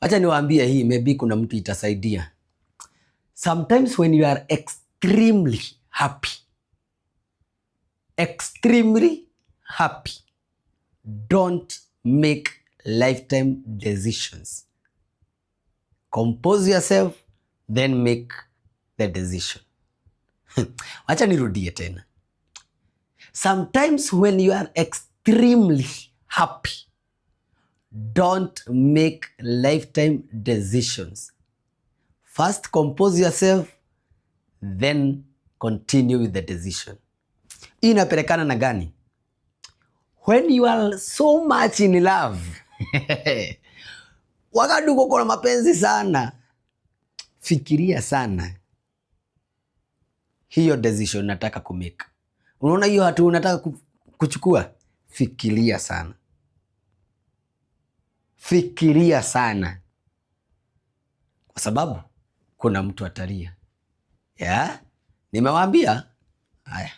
Acha niwaambie hii, maybe kuna mtu itasaidia. Sometimes when you are extremely happy, extremely happy, don't make lifetime decisions. Compose yourself, then make the decision. Wacha nirudie tena. Sometimes when you are extremely happy, don't make lifetime decisions. First compose yourself, then continue with the decision. Hii inapelekana na gani? When you are so much in love, wakati uko na mapenzi sana, fikiria sana hiyo decision nataka kumake. Unaona hiyo hatua unataka kuchukua, fikiria sana, fikiria sana, kwa sababu kuna mtu atalia. Yeah? Nimewaambia haya.